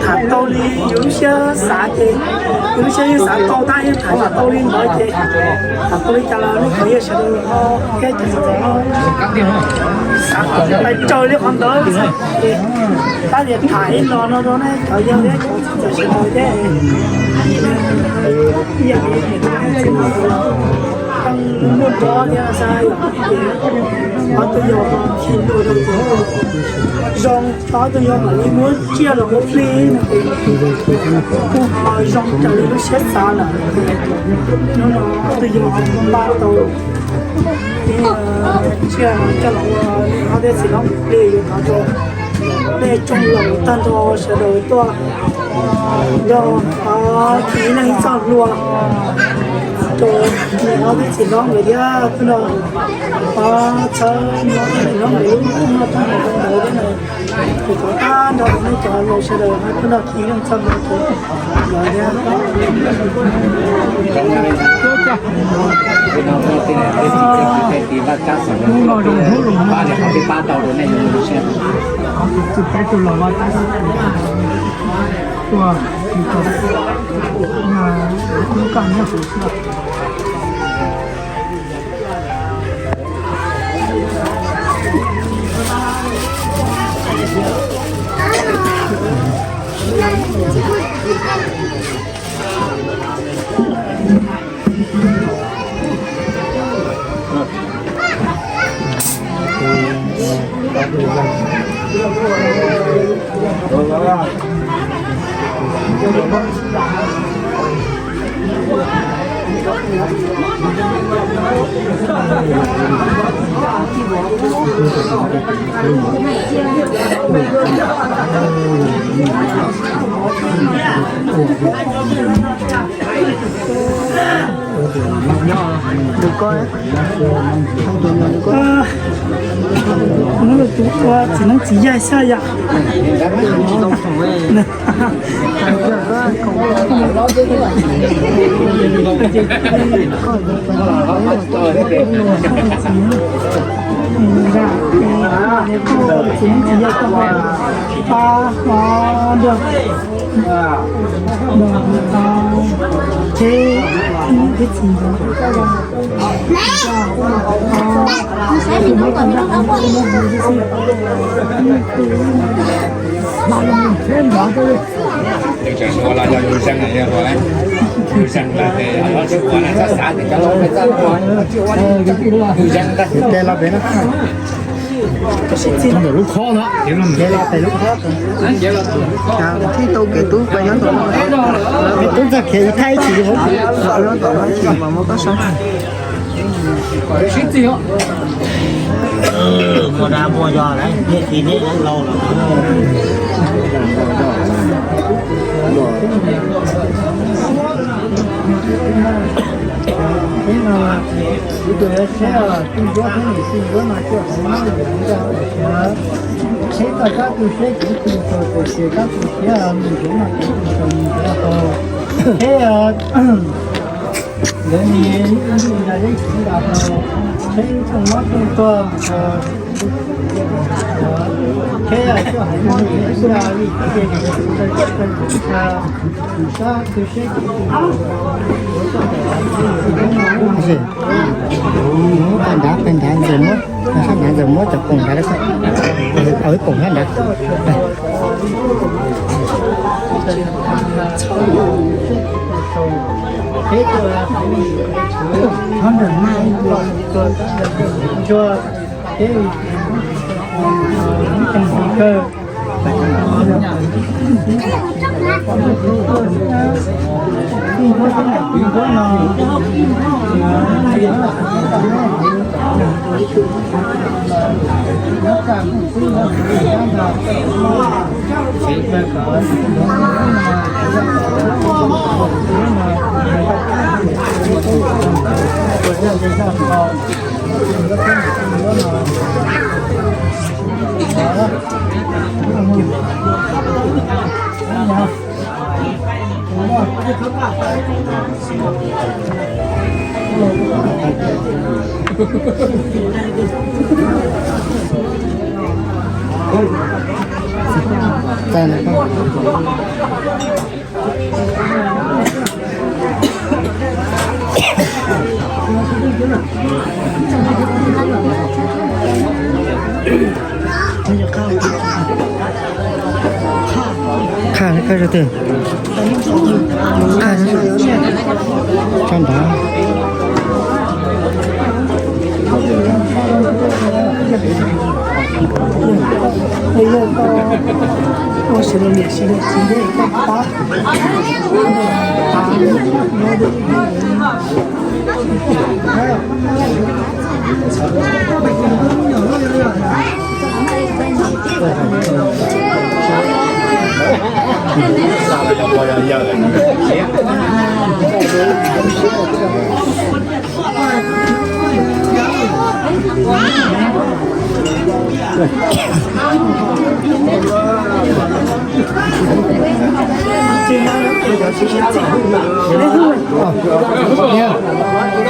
Tham tau li yus lub siab xav ces, yus lub siab yeej xav tau tab yeej tham tsis tau li ntawd ces, tham tau li cas los nej cov yawg sawv daws ho thiab cov xav kom pais raws li qhov ntawd ces, tab sis tham ib los no rau nej cov yawg thiab cov txiv ntxawm sawv daws thiab, ib yam li txij no, muaj nrov thiab xav yom, ces ob tug yog khi lus rau ces zoo, ob tug yog mam li muab tsiaj los ua plig no ces kuj ho zoo raws li lub siab xav lawm. Hnub no ob tug yog npaj tau tsiaj no coj los ua ob tug txiv hlob mus plig, yuav thov rau nej tsoom laus tag nrho sawv daws tuaj nrog, thov txim neej ib txoj hlua rau ob tug txiv hlob nkawd thiab. Hnub no thov txhawb nrog ob tug txiv hlob nkawd lub neej noj qab nyob zoo ntawd thiab na. Ces thov tag nrho nej cov laus sawv daws hnub no thov txim neej txoj hlua rau nkawd thiab. Hnub no zoo hnub zoo pab tau rau nej zoo siab. Txiv neej txiv yaig xwb yom. Yus tseem ua los yog yus zeeg, yus zeeg lawm ces tsis ua na, txhob xav tias cov laus peb txawj ua, yus zeeg ntag. Ntawm lub khob no, lub khob, tib tau kev tub pa nyob tom, tub txog kev ib thaj ib tsis, nyob tom no tsis mas muab koj sab. Muaj dab muaj zog lawm, nej txiv nej laus lawm. Kuv tus yuav tsheb, tus yuav tsheb, tus yuav no tsis hais nyob ntawm ntawd, tsheb tau kab tus seb kuv tus tau tus siav kab tus siav, mus yuav no kuv tus tau mus yuav tau. Tsheb ntawd ne, ib ntuj nra deb tsis nra hlo, tsheb ib tsoom mob tsoom tuag, tsheb tsis hais mob tsis hais tuag li, tsheb tsis hais tsheb tsis hais, tus sab tus seb kuv tus tau tus siav. Pab nrad, pab nrad ntxawm muab, pab nrad ntxawm muab cov poom nrad, ib poom nrad. Qhaj, qhaj rau twg? Qhaj tso ntawd.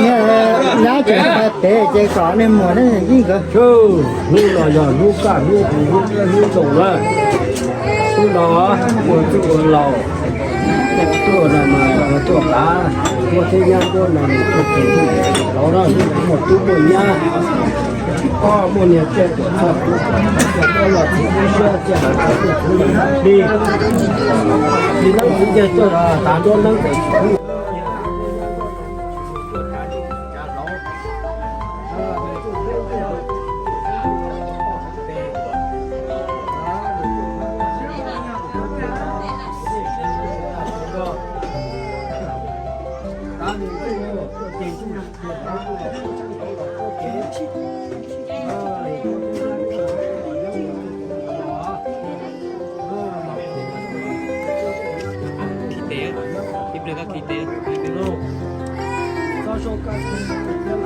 Niag nyab tseem pais pem ces kom niag muam ne yeej nkawd. Hnub no yog hnub kaj hnub hu hnub ntoos na. Hnub no ua txwj ua laus, tuaj no mas tuaj kav, muaj tub nyab tuaj no nws tuaj tus laus na, muaj tub muaj nyab, muaj niag tsiaj tuam txhaj, tuaj los txhij tub siab tsiaj hauv tau tuaj txhij li. Txiv neeb txiv ncaig tuaj tav nruab neeb tawm tsis pub. Khi tes, ib pliag koj khi tes. Nkauj hnub, nkauj hnub,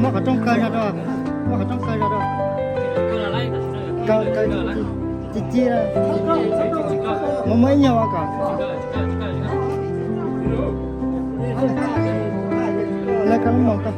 muab qhov rooj kaw zog rau, muab qhov rooj kaw zog rau. Kaw, kaw ci ci, muab muab ib nyuag ua kom. Lawv kaw lub moos kaw.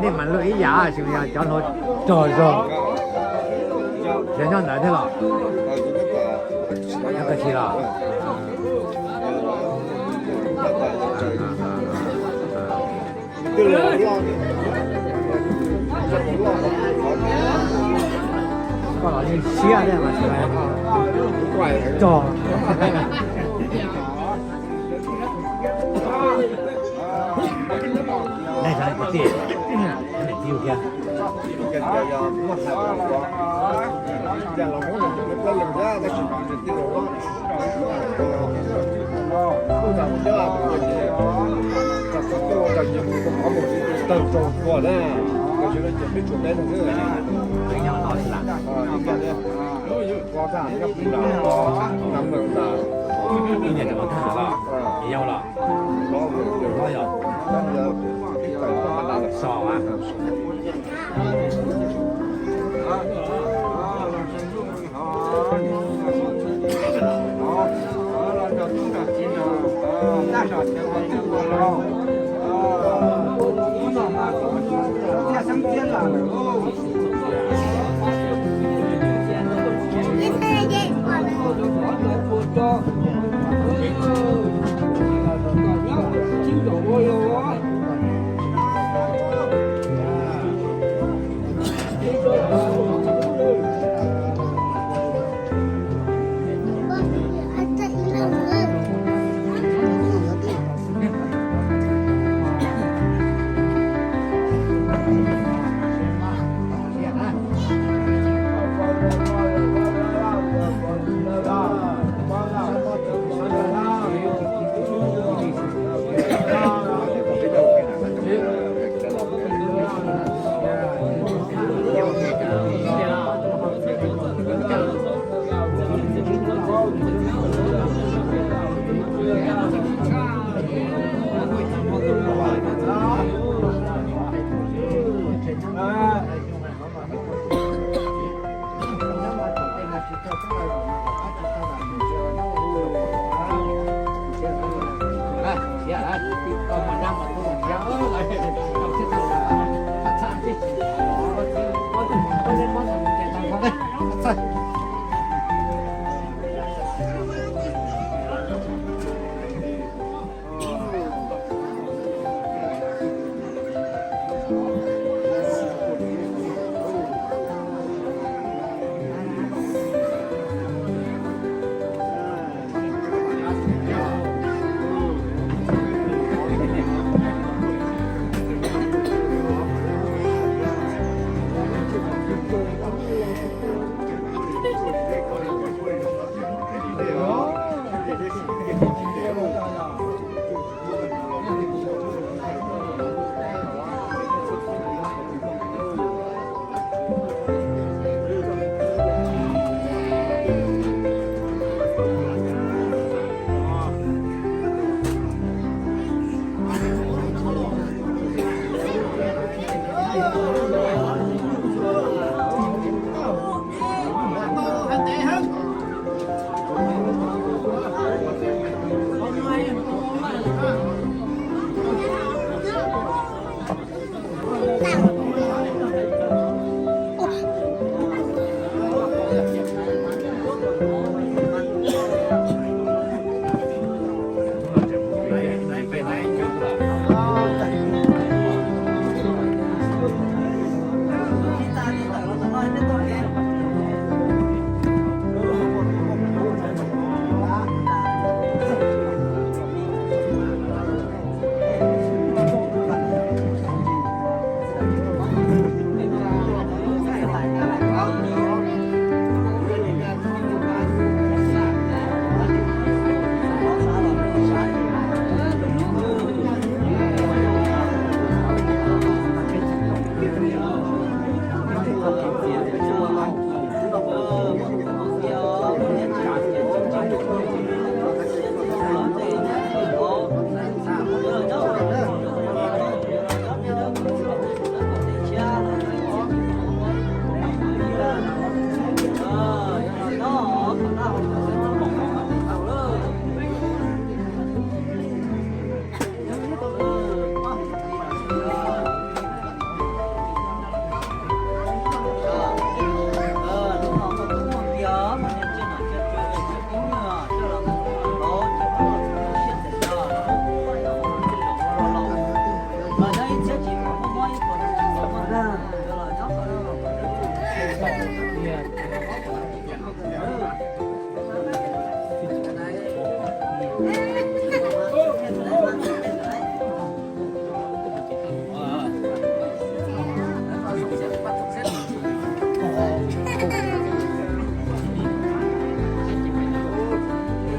Nej mas luaj ib yam, tsis yog cov hluas rog zog, yog nyob ntawd thiab los? Nyob Koj Tsis los? Koj los yeej siab thiab mas, rog. Nej cov kwv tij, niam tij thiab. Ib niam tseem ua thaj los? Yau los? Yog. So a.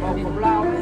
Muab lawm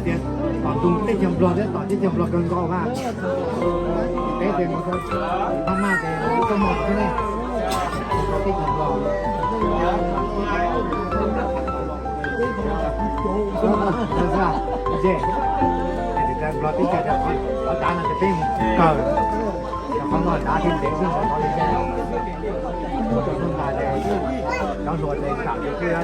tias tom tus teb chaws Nplog thiab tom teb chaws Nplog kawg nkaus mas. Peb tias Pab Maj tias Qhov dav no ces peb mus kawg, qhov no dav thiab ntev xwb, qhov li cov hluas ces sam tus twg,